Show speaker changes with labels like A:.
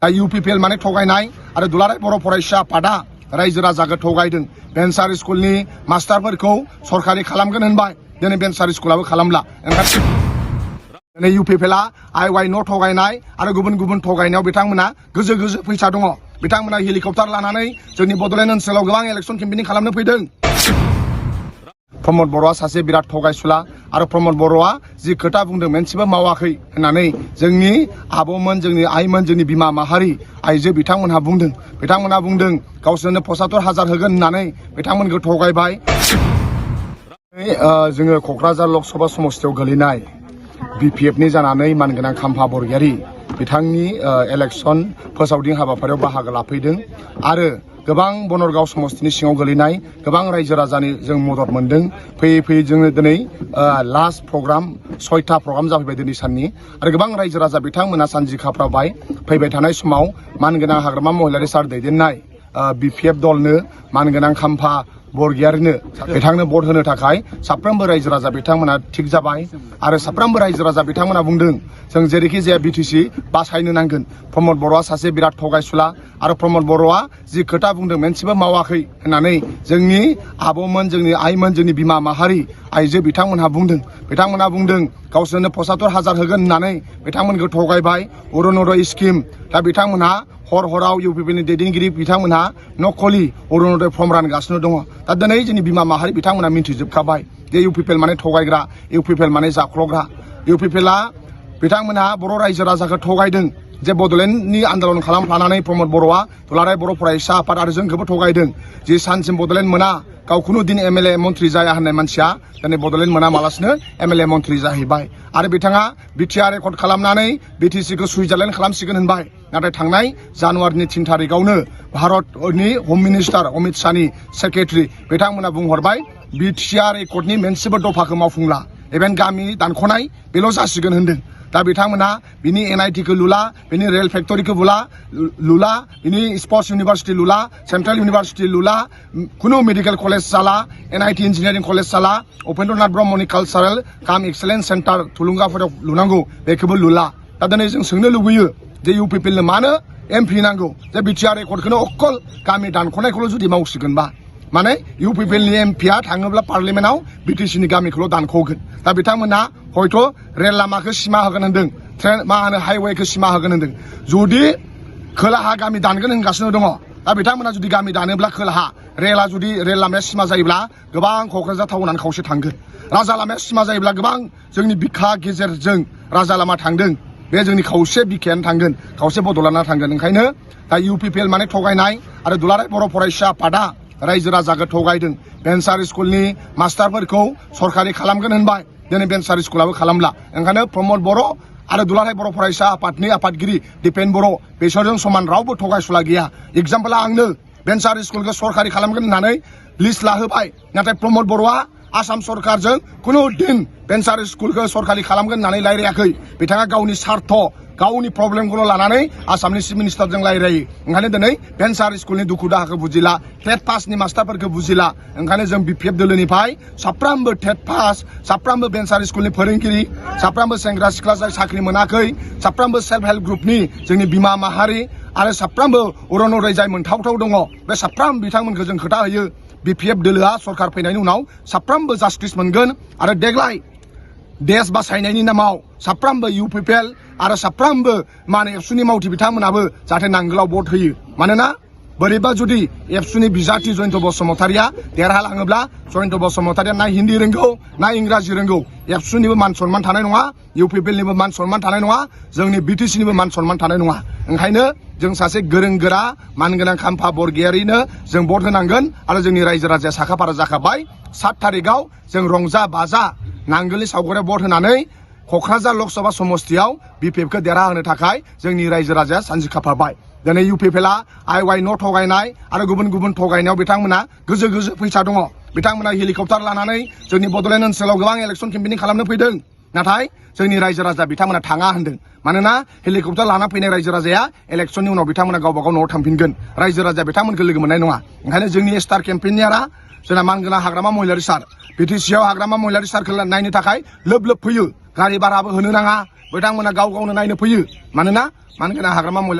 A: UPPL माने थगायनाय आरो दुलाराय बर' फरायसा आफादा रायजो राजाखौ थगायदों। भेन्सार स्कुलनि मास्टारफोरखौ सरकारि खालामगोन होनबाय, दिनै भेन्सार स्कुलाबो खालामला। दिनै UPPLआ IY न' थगायनाय आरो गुबुन गुबुन थगायनायाव बिथांमोना गोजो गोजो फैसा दङ। बिथांमोना हेलिकप्टार लानानै जोंनि बड'लेण्ड ओनसोलाव गोबां इलेक्सन केम्पेनिं खालामनो फैदों। प्रमद बर'आ सासे बिराद थगायसुला आरो प्रमद बर'आ जि खोथा बुंदों मोनसेबो मावाखै होननानै जोंनि आब'मोन, जोंनि आइमोन, जोंनि बिमा माहारि आइजो बिथांमोनहा बुंदों। बिथांमोनहा बुंदों गावसोरनो 75,000 होगोन होननानै बिथांमोनखौ थगायबाय। जोङो क'क्राझार लकसभा समस्तियाव गोलैनाय BPFनि जानानै मानगोनां खाम्फा बरगयारी बिथांनि इलेक्सन फोसावदिं हाबाफारियाव बाहागो लाफैदों आरो गोबां बनरगाव समस्तिनि सिङाव गोलैनाय गोबां रायजो राजानि जों मदद मोनदों। फैयै फैयै जोङो दिनै लास्ट प्रग्राम 6था प्रग्राम जाफैबाय दिनै साननि आरो गोबां रायजो राजा बिथांमोना सानजि खाफ्राबाय। फैबाय थानाय समाव मानगोनां हाग्रामा महिलारि सार दैदेननाय BPF दलनो मानगोनां खाम्फा बरगयारिनो बिथांनो भट होनो थाखाय साफ्रोमबो रायजो राजा बिथांमोना थिग जाबाय आरो साफ्रोमबो रायजो राजा बिथांमोना बुंदों जों जेरैखि जाया BTC बासायनो नांगोन। प्रमद बर'आ सासे बिराद थगायसुला आरो प्रमद बर'आ जि खोथा बुंदों मोनसेबो मावाखै होननानै जोंनि आब'मोन, जोंनि आइमोन, जोंनि बिमा माहारि आइजो बिथांमोनहा बुंदों। बिथांमोनहा बुंदों गावसोरनो 75,000 होगोन होननानै बिथांमोनखौ थगायबाय। अरुणोदय स्किम दा बिथांमोनहा हराव UPPLनि दैदेनगिरि बिथांमोनहा नकलि अरुणोदय फर्म रानगासिनो दङ। दा दिनै जोंनि बिमा माहारि बिथांमोना मिन्थिजोबखाबाय जे UPPL माने थगायग्रा, UPPL माने जाख्ल'ग्रा। UPPLआ बिथांमोनहा बर' रायजो राजाखौ थगायदों जे बड'लेण्डनि आन्दोलन खालामफ्लानानै प्रमद बर'आ दुलाराय बर' फरायसा आफाद आरो जोंखौबो थगायदों। जि सानसिम बड'लेण्ड मोना गावखौनो दिन MLA मन्थ्रि जाया होननाय मानसिया दिनै बड'लेण्ड मोनामालासिनो MLA मन्थ्रि जाहैबाय आरो बिथाङा BTR रेकर्ड खालामनानै BTCखौ सुइजारलेण्ड खालामसिगोन होनबाय। नाथाय थांनाय जानुवारिनि 3 थारिखआवनो भारतनि हम मिनिस्टार अमित शाहनि सेक्रेटारि बिथांमोना बुंहरबाय BTR रेकर्डनि मोनसेबो दफाखौ मावफुंला, इभेन गामि दानख'नाय बेल' जासिगोन होनदों। दा बिथांमोना बिनि NITखौ लुला, बिनि रेल फेक्टरिखौ लुला, बिनि sports university Lula, central university Lula, कुनु मेडिकेल कलेज जाला, NIT इन्जिनियारिं कलेज जाला, उपेन्द्रनाथ ब्रह्मनि कालचारेल काम एक्सेलेन्स सेन्टार थुलुंगाफोराव लुनांगौ बेखौबो लुला। दा दिनै जों सोंनो लुबैयो जे UPPLनो मानो MP नांगौ जे BTR रेकर्डखौनो अकल गामि दानख'नायखौल' जुदि मावसिगोनबा माने UPPLनि MPआ थाङोब्ला पार्लियामेन्टआव BTCनि गामिखौल' दानख'गोन। दा बिथांमोनहा हयथ' रेल लामाखौ सिमा होगोन होनदों, ट्रेन हाइवेखौ सिमा होगोन होनदों। जुदि खोलाहा गामि दानगोन होनगासिनो दङ, दा बिथांमोना जुदि गामि दानोब्ला खोलाहा रेल लामाया सिमा जायोब्ला गोबां क'क्राझार टाउनानो खावसे थांगोन। राजा लामाया सिमा जायोब्ला गोबां जोंनि बिखा गेजेरजों राजा लामा थांदों, बे जोंनि खावसे बिखायानो थांगोन, खावसे बड'लेण्डआ थांगोन। ओंखायनो दा UPPL माने थगायनाय आरो दुलाराय बर' फरायसा आफादा रायजो राजाखौ थगायदों। भेन्सार स्कुलनि मास्टारफोरखौ सरकारि खालामगोन होनबाय, दिनै भेन्सार स्कुलाबो खालामला। ओंखायनो प्रमद बर' आरो दुलाराय बर' फरायसा आफादनि आफादगिरि दिपेन बर' बेसोरजों समान रावबो थगायसुला गैया। एग्जाम्पलआ आंनो भेन्सार स्कुलखौ सरकारि खालामगोन होननानै लिस्ट लाहोबाय, नाथाय प्रमद बर'आ आसाम सरकारजों कुनु दिन भेन्सार स्कुलखौ सरकारि खालामगोन होननानै रायलायाखै। बिथाङा गावनि सार्थ, गावनि प्रब्लेमखौल' लानानै आसामनि चिफ मिनिस्टारजों रायलायो। ओंखायनो दिनै भेन्सार स्कुलनि दुखु दाहाखौ बुजिला, टेट पासनि मास्टारफोरखौ बुजिला। ओंखायनो जों BPF दोलोनिफ्राय साफ्रोमबो टेट पास, साफ्रोमबो भेन्सार स्कुलनि फोरोंगिरि, साफ्रोमबो सेंग्रा सिख्ला जाय साख्रि मोनाखै, साफ्रोमबो सेल्फ हेल्प ग्रुपनि जोंनि बिमा माहारि आरो साफ्रोमबो अरुणोदय जाय मोनथावथाव दङ, बे साफ्रोम बिथांमोनखौ जों खोथा होयो BPF दोलोआ सरकार फैनायनि उनाव साफ्रोमबो जास्टिस मोनगोन आरो देग्लाय देश बासायनायनि नामाव साफ्रोमबो UPPL आरो साफ्रोमबो एबसुनि मावथि बिथांमोनाबो जाहाथे नांगोलाव भट होयो। मानोना बोरैबा जुदि एबसुनि बिजाथि जयन्त बसुमतारिया देरहालाङोब्ला जयन्त बसुमतारिया ना हिन्दी रोंगौ ना इंराजि रोंगौ, एबसुनिबो मान सन्मान थानाय नङा, UPPLनिबो मान सन्मान थानाय नङा, जोंनि BTCनिबो मान सन्मान थानाय नङा। ओंखायनो जों सासे गोरों गोरा मानगोनां खाम्फा बरगयारिनो जों भट होनांगोन आरो जोंनि रायजो राजाया साखाफारा जाखाबाय। 7 थारिखआव जों रंजा बाजा नांगोलनि सावगारियाव भट होनानै क'क्राझार लकसभा समस्तियाव BPFखौ देरहाहोनो थाखाय जोंनि रायजो राजाया सानजि खाफ्राबाय। दिनै UPPLआ IY न' थगायनाय आरो गुबुन गुबुन थगायनायाव बिथांमोना गोजो गोजो फैसा दङ। बिथांमोना हेलिकप्टार लानानै जोंनि बड'लेण्ड ओनसोलाव गोबां इलेक्सन केम्पेनिं खालामनो फैदों, नाथाय जोंनि रायजो राजा बिथांमोना थाङा होनदों। मानोना हेलिकप्टार लाना फैनाय रायजो राजाया इलेक्सननि उनाव बिथांमोना गावबा गाव न'आव थांफिनगोन, रायजो राजाया बिथांमोनखौ लोगो मोननाय नङा। ओंखायनो जोंनि स्टार केम्पेनियारा जोंना मानगोनां हाग्रामा महिलारि सार, BTCआव हाग्रामा महिलारि सारखौ नायनो थाखाय लोब लोब फैयो, गारि भाराबो होनो नाङा, बिथांमोना गाव गावनो नायनो फैयो। मानोना मानगोनां हाग्रामा